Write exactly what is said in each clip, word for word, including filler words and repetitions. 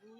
Okay,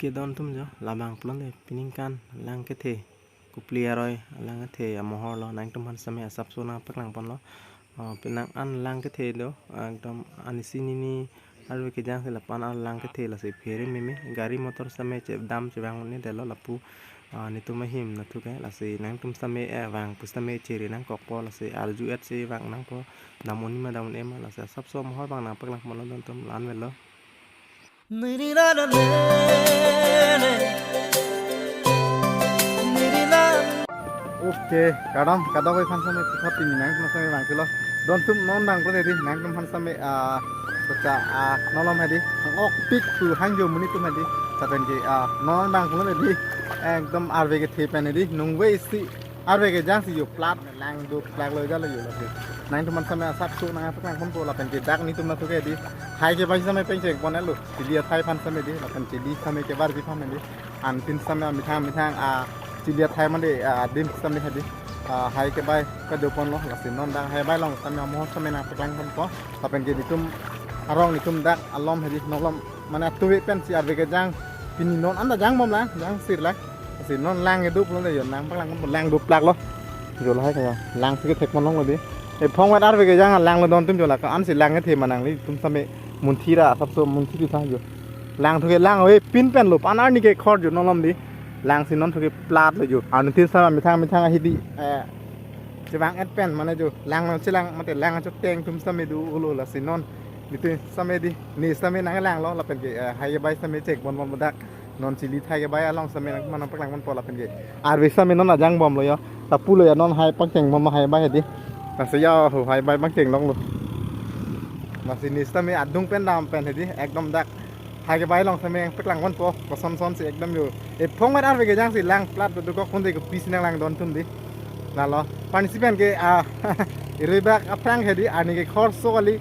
don atum jo, labang pulote peningkan lang kethe, Kopili aroi lang kethe amohor lo, nangtum aphan sitame asapso nangpaklang ponlo. Oh, penang an lang kethe do, ekdom anisi nini arve kejang si lapu an lang kethe, lasi phere meme, gari motor sitame chedam chevang un-edetlo lapu, ah, netum ahim nathu ke, lasi nangtum sitame, eh, vang pu sitame chere nangkokpo, lasi arju-et si vang nangpo, dam un-e ma dam un-e ma, lasi asapso amohor abang nangpaklang ponlo don atum, la-an avelo. Okay, kardom, kadokave aphan sitame puthot pini nangtum sitame vangthulo. Don atum non abang pulote di, nangtum aphan sitame, ah, kecha, ah, non malom hedi, hang-okpik pu hangjo amonit atum hedi, lapen ke, ah, non abang pulote di, ekdom arve kethe pen hedi, nungve isi arve kejang si jo plat, lang doplak lo jalo jo lasi. Nangtum aphan sitame asapso nangpaklang ponpo, lapen ke dak netum nathu ke di, hai kebai sitame pengcheng pon-etlo, chili athai aphan sitame di, lapen chili sitame kebarji aphan di, anuttin sitame amethang amethang, ah, chili athai mande, ah, adim sitame hedi, ah, hai kebai kedo ponlo, lasi non dak hai bai along sitame amohor sitame nangpaklang ponpo, lapen ke netum arong netum dak alom hedi, non malom mane atuve pensi arve kejang, pini non anta jangbomlang, jangsirlang. Lasi non lang kedo pulote jo nangpaklang ponpo, lang doplak lo. Jo lahai kaya lang si kethek ponlonglo di. Ephong vet arve kejang lang lo don atum jo, la ko-an si lang kethe ma nanglitum sitame munthi ra, asapso munthi ra tha jo. Langthu ke lang ave pin pen lo, pu an arni kekhor jo non malom di. Lang si non thu ke plat lo jo. Anuttin sitame amethang amethang ahidi, eh, chevang-et pen mane jo, lang nangchelang mate lang choteng atum sitame do-olo, lasi non netum sitame di, ne sitame nanglanglo, lapen ke, eh, hai kebai sitame cheng pon pon dak. Non chili athai kebai along sitame nangtum aphan nangpaklang ponpo, lapen ke arve sitame non ajangbomlo jo. Lapulo jo non hai pangcheng pon ma hai bai hedi. Lasi jo ho hai bai pangcheng longlo. Lasi ne sitame adung pen dam pen hedi, ekdom dak hai kebai along sitame nangpaklang ponpo, koson son si ekdom jo. Ephong vet arve kejang si lang plat dokok ponte kopi si nanglang don atum di. Lalo, pu an isi pen ke, ah, irui bak aphrang hedi, arni kekhor so kali,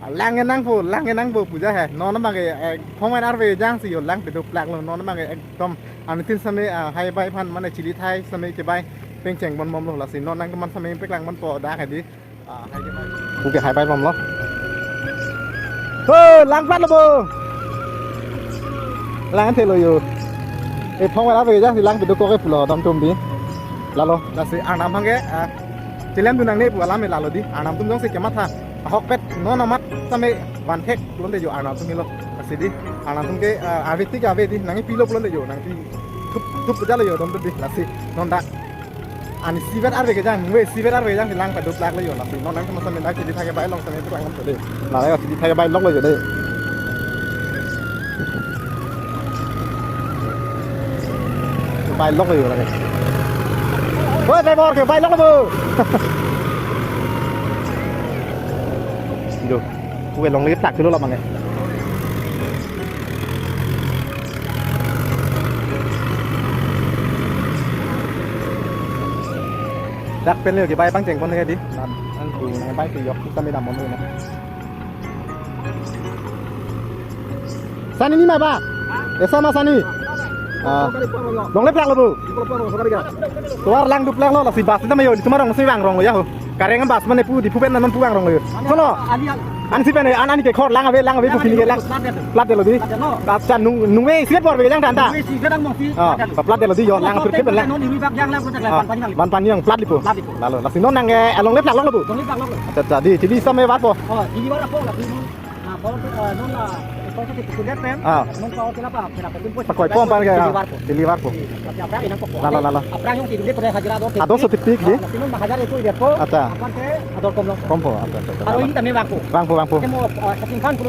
ah, lang kenangpo, lang kenangpo pu ja he. Non abang ke, eh, ephong vet arve kejang si jo lang kedoplak lo, non abang ke ekdom anuttin sitame, ah, hai bai aphan mane chili athai sitame kebai pengcheng ponbomlo, lasi non nangtum aphan sitame paklang ponpo dak hedi. Ah, hai kebai. Okay, hai bai bomlo. Ho, lang plat lo bo. Lang thelo jo. Ephong vet arve kejang si lang dokok ke pulo don atum di. Lalo, lasi arnam abang ke, ah, chilem dun nangne pu alam ke lalo di. Arnam atum jongsi kematha ahokpet non amat sitame vanthek pulote jo arnam atum helo. Lasi di, arnam atum ke, ah, ave tik ave di, nangkepilo pulote jo, nangpi thup thup jalo jo don atum di. Lasi non dak anisi vet arve kejang, nungve isi vet arve kejang si lang kedoplak lo jo, lasi non nangtum aphan sitame dak chili athai kebai along sitame paklang ponpo de. Lalo chili athai kebai lok lo jo de. Kebai lok lo jo lake. Woi, driver, kebai lok lo bo. Jo. Pu ke longle plak thulo labang ke. Dak pen le kebai pangcheng pon ke di. Nan, an tu nangbai tu yok sitame dam pon lo na. Sani ni ma ba? Esa ma sani? Ah. Longle plak lo bo. Tovar lang doplak lo, lasi bus sitame jo, netum arong si vang rong lo jo ho. Kareng bus mane pu Diphu pen non pu vang rong lo jo. Solo. Ansi pen an, arni kekhor lang ave, lang ave pu pini ke lang. Plat detlo di. Accha, nung, nungve isi vet arve kejang anta. Ah, plat detlo di jo, lang thurkep lang. Ah, van pani ang plat lipo. Lalo, lasi non nang ke alongle plak lok lo bo. Accha, accha, di, chili sitame vatpo. Ah. Pakoi pom pan ke, ah. Chili vatpo. Lalo, lalo. Adon so tipik di. Accha. Kompo, accha, accha, accha. Vangpo, vangpo.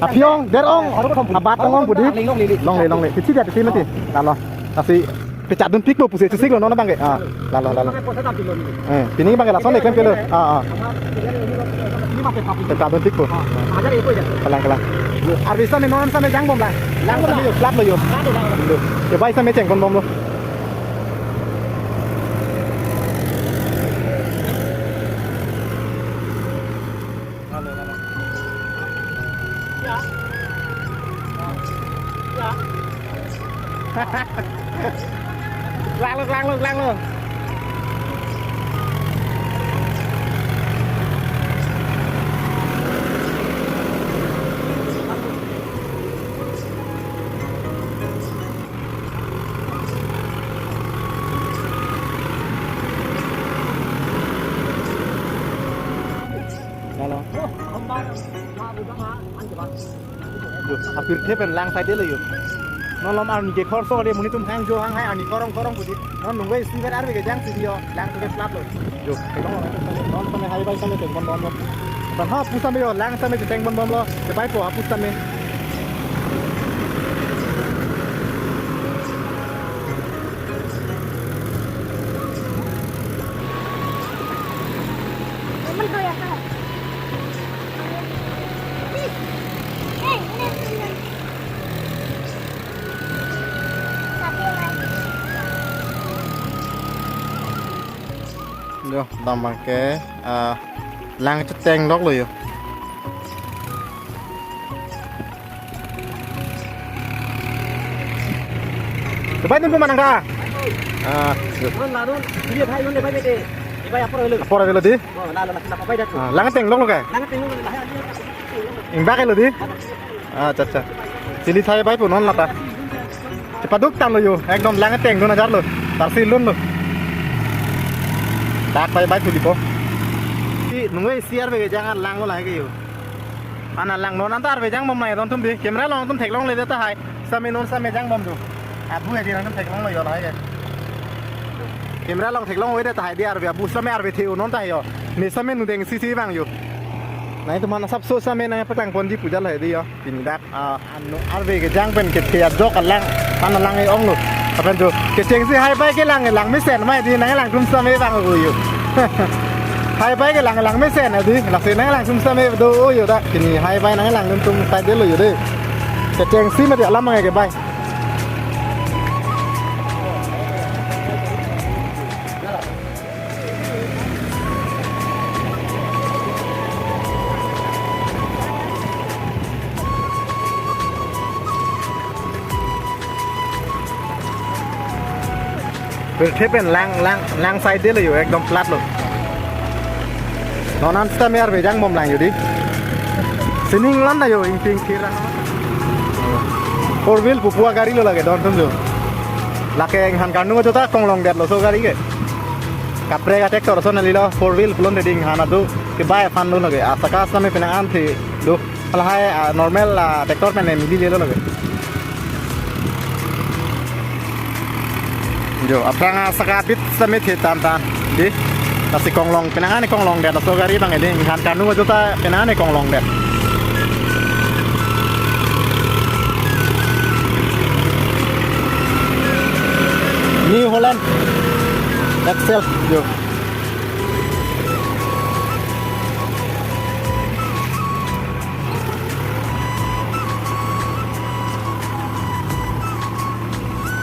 Aphi ong, der ong. Abat ong ong budi. Longle, longle. Titi dia, titi mati. Lalo. Lasi pecah dun pik lo pusi, chisik lo non abang ke. Ah, lalo, lalo. Eh, pini abang ke lason eklem ke lo. Ah, ah. Pecah dun pik lo. Kalang, kalang. Arve sitame non sitame jangbom lang. Lang sitame jo, plat lo jo. Kebai sitame cheng ponbomlo. Langlo. Langlo. Yo, apirthe pen lang saidelo yo. Non malom arni kekhor so de, monit atum hangjo hanghai arni korong korong pudi. Non nungve isi ber arve kejang si di yo. Lang tu ke plat lo. Yo, non, non tame hai bai tame teng pon bomlo. Ban ha pu tame yo, lang tame teng pon bomlo. Ke bai po ha pu tame. Yo, dambang ke, ah, lang cheteng dok lo yo. Kebai nunggu manang da? Ah, yo. Non larun, dia thai non lebai bete. Lebai apor avelo. Apor avelo di? Oh, na, na, na, papai datu. Ah, lang teng dok lo ke? Lang teng dok lo, lah, ya, dia. Ingbak lo di? Ah, acha, acha. Chili thai bai pu non lata. Chepaduk tanglo yo, ekdom lang tengdun ajar lo. Tarsi lun lo. Dak bai bai pu dipo. Si nungve isi arve kejang langlo lake yo. Ana lang non anta arve jang bom nai don tum di. Camera along tum theklongle tahai. Same non same jang bom jo. Abu ya di non tum theklonglo yo lake. Camera along theklong ave tahai di arve abu same arve the-o non tahai yo. Ne same nudeng sisi bang yo. Nai tuman asapso same nangpaklang ponji pu jal hai di yo. Pini dak, ah, anu arve kejang pen kethe ajok alang, pan alang e-ong lo. Apen jo, kechengsi hai bai kelang, lang mesen mai di nanglang tum same bang o yo. Hai bai kelang, lang mesen di, lasi nanglang tum same do o yo da. Pini hai bai nanglang tum saidelo yo de. Kechengsi mati alam mang ke bai. Pirthe pen lang, lang, lang saidelo yo, ekdom plat lo. Non an sita me arve jang bom lang yo di. Sining lan da yo, ingting kira. Four wheel pupu agari lo lake don tum jo. Lake inghan karnu jo ta konglong detlo so gari ke. Kaprek a tractor so neli lo four wheel pulon de ding hana do ke bai aphan lo lake. Asaka same pina an thi do. Halahai, ah, normal, ah, tractor pen mili lelo lake. Jo, aphrang asaka bit same the tan tan. Di, lasi konglong, penang ani konglong det, laso gari bang ini, inghan karnu ajo ta penang ani konglong det. New Holland Excel, jo.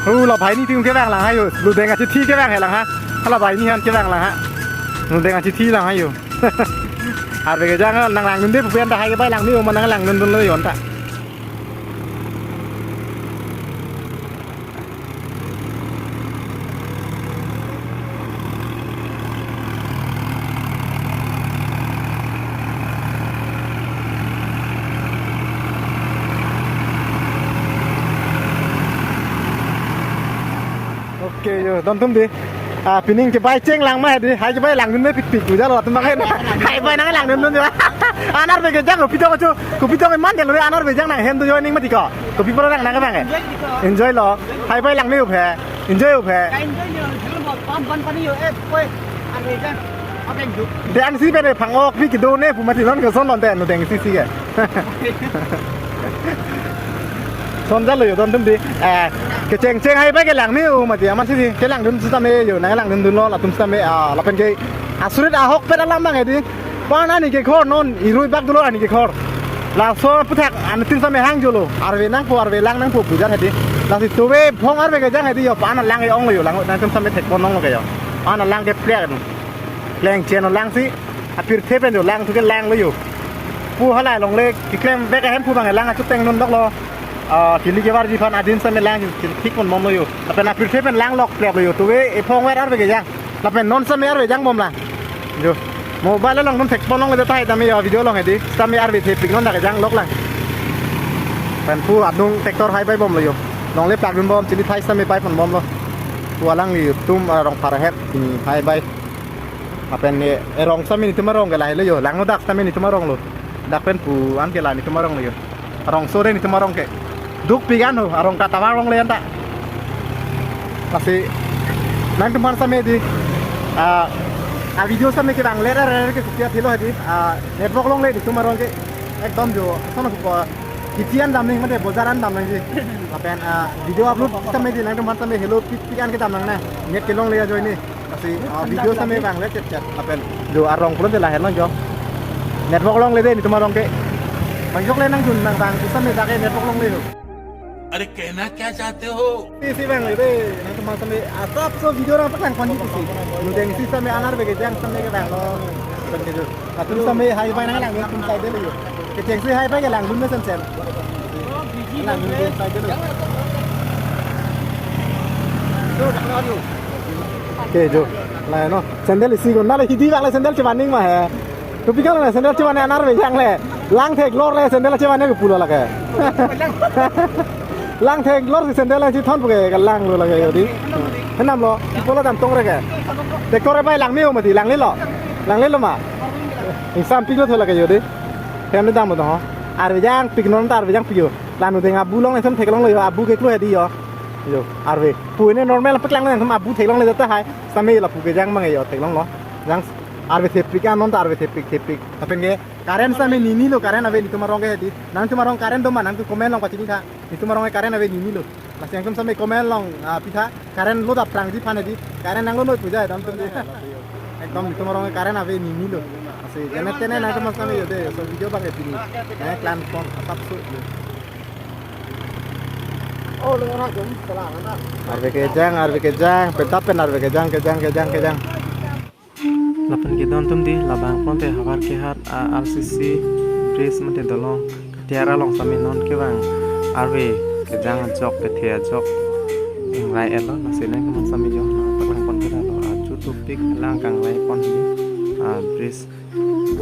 Hu, la banghini atum kevang lang hai yo. Ludeng achithi kevang hai lang ha. La banghini han kevang lang ha. Ludeng achithi lang hai yo. Arve kejang nanglangdunde pu pen ta hai ke bai lang ni o ma nanglangdundunlo yo anta. Okay, yo, don tum di. Ah, pining kebai cheng lang ma di. Hai kebai langdun me pik pik. Uja lo tum bang hai. Hai bai nanglangdun dun jo. Anerve kejang kopi tong cho. Kopi tong man de lo anerve kejang nanghem do jo ning mati ko. Kopi pura nang nang bang. Enjoy lo. Hai bai lang ni uphe. Enjoy uphe. Enjoy lo. Pan pan pan yo. Eh, koi. Anerve kejang. Apa yang tu? De an si pen phang-ok pi kedo ne pu mati non ke son lon te no deng sisi ke. Son jalo yo don tum di. Eh, kecheng cheng hai bai kelang ni o mati amat sisi. Kelangdun sitame yo, nanglangdundunlo latum sitame, ah, lapen ke asurit ahok pen alam bang di. Pan ani kekhor non irui bak dolo ani kekhor. Laso aputhak anitin sitame hang jolo. Arve nangpo, arve lang nangpo pujan hedi. Lasi tuve phong arve kejang hedi yo, pan alang e-ong lo yo, lang nangtum sitame thek pon ong lo ke yo. Pan alang ke plek. Leng chen lang si, apirthe pen jo lang thu ke lang lo yo. Pu halai longle, keklem bek ahem pu bang lang achu tengdun dok lo. Ah, kili kevarji aphan adin sitame lang thik ponbomlo jo. Lapen apirthe pen lang lokpraplo jo. Tuve ephong ver arve kejang. Lapen non sitame arve jangbomlang. Jo. Mobile along non thekponlongle tahai tame jo video along hedi. Sitame arve thepik non dak kejang loklang. Pen pu adung tractor hai paibomlo jo. Longle plak dunbom chili thai sitame paiponbomlo. Pu alangli jo atum, ah, Rongphar ahem pini hai pai. Lapen e, erong sitame netum arong ke lahelo jo. Langno dak sitame netum aronglo. Dak pen pu an ke la netum aronglo jo. Arongso de netum arong ke. Dukpik an ho, arong kata arong le anta. Lasi nangtumphan sitame di, ah, a video sitame kevang ler ler ke kopi athelo hedi, ah, network longle netum arong ke. Ekdom jo, sono ko kiti an dam nangji mate bojar an dam nangji. Lapen, ah, video upload sitame di nangtumphan sitame hello pik pik an kedam nangne. Net kelongle ajoine. Lasi, ah, video sitame vanglo chet chet. Lapen jo arong pulote lahenlo jo. Network longle de netum arong ke. Bang jokle nangdun nang bang tu sitame dak ke network longle ho. अरे कहना क्या चाहते हो? Isi vanglo de, nangtumphan sitame asapso video nangpaklangponji pusi. Nudeng isi sitame an arve kejang sitame kevanglo. Lapen ke jo. Atum sitame hai pai nanglang atum saidelo jo. Kechengsi hai pai kelangdun mesen sen. Langdun mesen saidelo. Ke jo. Laheno. Sandal isi ko. Nale hidi vanglo sandal chevan ning ma he. Tupi kang le sandal chevan an arve jang le. Lang theklor le sandal chevan ke pulo lake. Lang theklor si sandal si thon puke langlo lake jo di. Henamlo, pulo dam tong reke. Tractor pai langme ho mati, langlelo. Langlelo ma. Ingsam piklo thola ke jo di. Hem dam mo ho. Arve jangpik non ta arve jangpik jo. Lanu deng abu longle sitame theklonglo jo, abu keklo hedi jo. Jo, arve. Pu ine normal paklang nang abu theklongle tahai. Sitame lapu kejang mang jo theklonglo. Jang arve thepik an non ta arve thepik thepik. Lapen ke current sitame ninilo, current ave netum arong ke hedi. Nangtum arong current doma nangtum comment along pachini tha. Netum arong current ave ninilo. Lasi nangtum sitame comment along, ah, pitha current lo dap prangji aphan hedi. Current nanglo noi puja dam tum di. Ekdom netum arong current ave ninilo. Lasi jene tene nangtum sitame jo de. So video bang pini. Nangklanpon asapso jo. Arve kejang, arve kejang, petap pen arve kejang, kejang, kejang, kejang. Lapen kedon atum di labang pulote havar kehat a R C C bridge mate dolong. Tiara along sitame non kevang arve kejang ajok kethe ajok ingrai etlo, lasi nangtumphan sitame jo nangpaklangpon kedalo. Achu tupik lang kangrai pon di, ah, bridge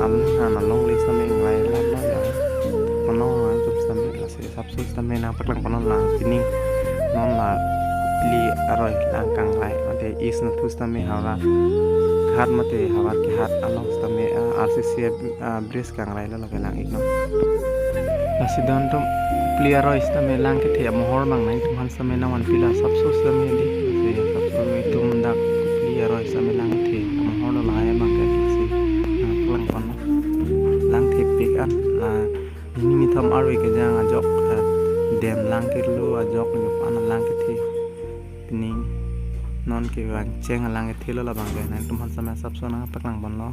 along han alongle sitame ingrai laplo jo. Kono atum sitame lasi asapso sitame nangpaklangponlang pining non la Kopili aroi lang kangrai mate east na thu sitame Howraghat mate havar kehat along sitame, ah, R C C, ah, bridge kangrailo lake lang-iknon. Lasi don atum Kopili aroi sitame lang kethe amohor mang nangtumphan sitame nangvanpilo asapso sitame di. Lasi asapso itum dak Kopili aroi sitame lang kethe amohor lo lahai abang ke si nangpaklangpon. Lang thepik an, ah, nini nithom arve kejang ajok, ah, dam lang kelo ajok nyo pan lang kethe. Pining non kevang cheng lang kethelo labang ke nangtumphan sitame asapso nangpaklangponlo.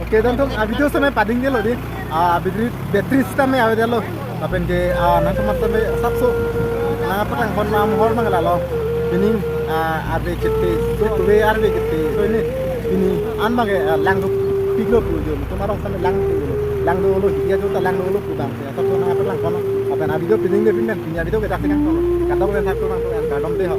Okay, don atum a video sitame padingdelo di. Ah, battery, battery sitame avedetlo. Lapen ke, ah, nangtumphan sitame asapso nangpaklangpon amohor mang lalo. Pining, ah, arve kethe, so tuve arve kethe. So ini, ini an bang ke, ah, langduk piklo pu jo. Netum arong sitame lang piklo. Langdolo, hidi ajo ta langdolo pu bang. Asapso nangpaklangpon. Lapen a video pining de pin pen, pini a video ke dak si kangton. Kadokave thakthak abang atum an kardom de ho.